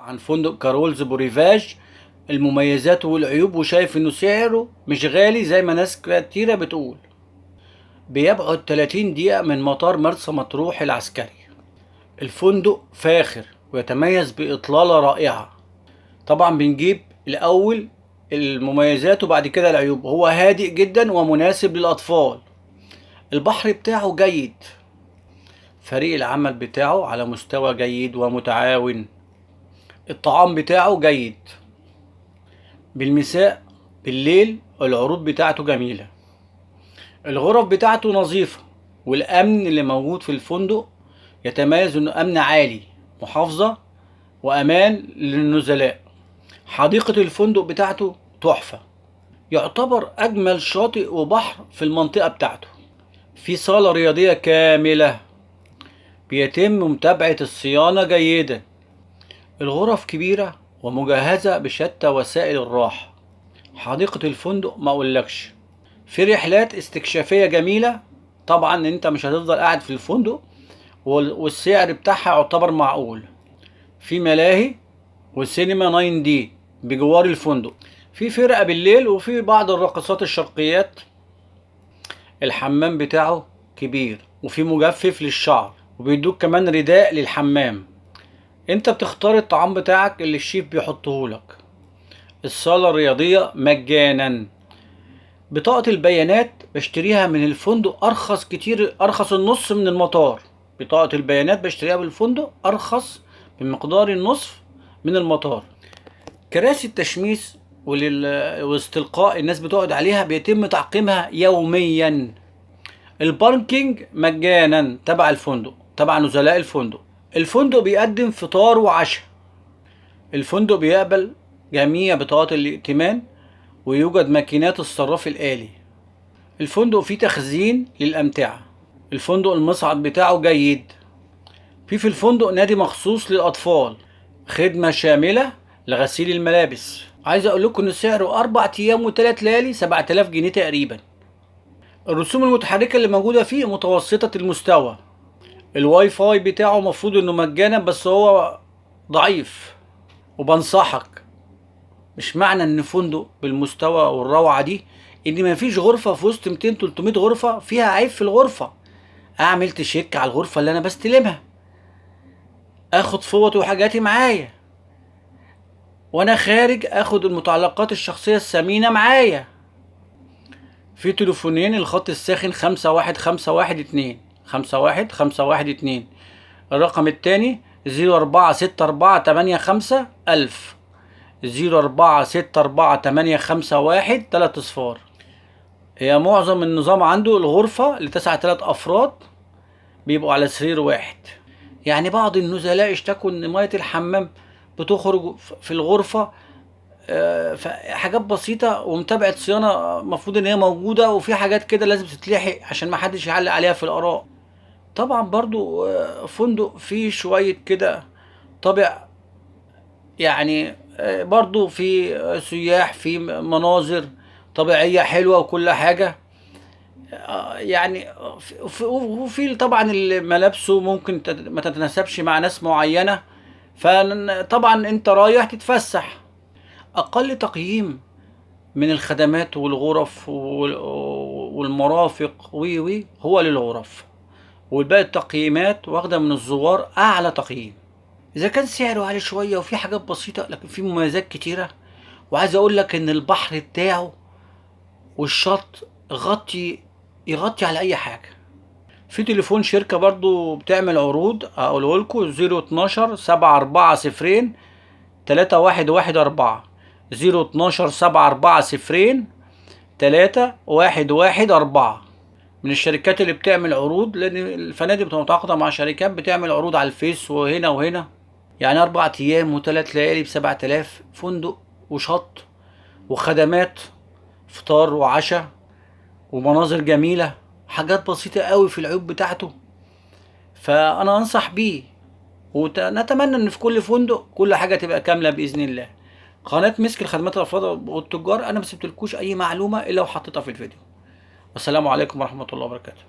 عن فندق كارولز بوريفاج، المميزات والعيوب، وشايف انه سعره مش غالي زي ما ناس كتيرة بتقول. بيبعد 30 دقيقة من مطار مرسى مطروح العسكري. الفندق فاخر ويتميز بإطلالة رائعة. طبعا بنجيب الأول المميزات وبعد كده العيوب. هو هادئ جدا ومناسب للأطفال. البحر بتاعه جيد. فريق العمل بتاعه على مستوى جيد ومتعاون. الطعام بتاعه جيد. بالمساء بالليل العروض بتاعته جميلة. الغرف بتاعته نظيفة، والأمن اللي موجود في الفندق يتميز إنه أمن عالي، محافظة وأمان للنزلاء. حديقة الفندق بتاعته تحفة، يعتبر أجمل شاطئ وبحر في المنطقة بتاعته. في صالة رياضية كاملة، بيتم متابعة الصيانة جيدا. الغرف كبيرة ومجهزة بشتى وسائل الراحة. حديقة الفندق ما اقولكش. في رحلات استكشافية جميلة. طبعا انت مش هتفضل قاعد في الفندق، والسعر بتاعها يعتبر معقول. في ملاهي وسينما 9 دي بجوار الفندق. في فرقة بالليل وفي بعض الرقصات الشرقيات. الحمام بتاعه كبير وفي مجفف للشعر، وبيدوك كمان رداء للحمام. انت بتختار الطعام بتاعك اللي الشيف بيحطهولك. الصالة الرياضية مجانا. بطاقة البيانات بشتريها من الفندق ارخص كتير، ارخص النص من المطار. بطاقة البيانات بشتريها بالفندق ارخص بمقدار النصف من المطار. كراسي التشميس واستلقاء الناس بتقعد عليها بيتم تعقيمها يوميا. ال parking مجانا تبع الفندق، تبع نزلاء الفندق. الفندق بيقدم فطار وعشاء. الفندق بيقبل جميع بطاقات الائتمان، ويوجد ماكينات الصراف الآلي. الفندق فيه تخزين للأمتعة. الفندق المصعد بتاعه جيد. في الفندق نادي مخصوص للأطفال. خدمة شاملة لغسيل الملابس. عايز اقول لكم ان سعره 4 ايام و3 ليالي 7000 جنيه تقريبا. الرسوم المتحركة اللي موجودة فيه متوسطة المستوى. الواي فاي بتاعه مفروض انه مجانا بس هو ضعيف. وبنصحك، مش معنى ان فندق بالمستوى والروعة دي ان مفيش غرفة في وسط 200-300 غرفة فيها عيب في الغرفة. اعمل تشيك على الغرفة اللي انا بستلمها، اخد فوطي وحاجاتي معايا، وانا خارج اخد المتعلقات الشخصية الثمينة معايا. في تليفونين، الخط الساخن 51512 51512، الرقم التاني 046485 1000، 046485 1 000. هي معظم النظام عنده الغرفة لتسعة تلات أفراد بيبقوا على سرير واحد. يعني بعض النزلاء اشتكوا إن مية الحمام بتخرج في الغرفة، حاجات بسيطة، ومتابعة صيانة المفروض إن هي موجودة، وفي حاجات كده لازم تتلحق عشان ما حدش يعلق عليها في الآراء. طبعا برضو فندق فيه شوية كده طابع، يعني برضو في سياح، في مناظر طبيعية حلوة وكل حاجة. يعني وفي طبعا ملابسه ممكن ما تتناسبش مع ناس معينة، فطبعا انت رايح تتفسح. اقل تقييم من الخدمات والغرف والمرافق وي هو للغرف، والباقي التقييمات واخده من الزوار اعلى تقييم. اذا كان سعره عالي شويه وفي حاجات بسيطه، لكن في مميزات كتيره. وعايز اقول لك ان البحر بتاعه والشط يغطي على اي حاجه. في تليفون شركه برضو بتعمل عروض، اقوله لكم 012 740 3114، 012 740 3114. من الشركات اللي بتعمل عروض، لان الفنادق بتبقى متعاقده مع شركات بتعمل عروض على الفيس وهنا وهنا. يعني 4 ايام و3 ليالي ب7000، فندق وشط وخدمات، فطار وعشاء ومناظر جميله، حاجات بسيطه قوي في العيوب بتاعته. فانا انصح بيه، ونتمنى ان في كل فندق كل حاجه تبقى كامله باذن الله. قناه مسك الخدمات الافراد والتجار، انا ما سبتلكوش اي معلومه الا وحطيتها في الفيديو. والسلام عليكم ورحمه الله وبركاته.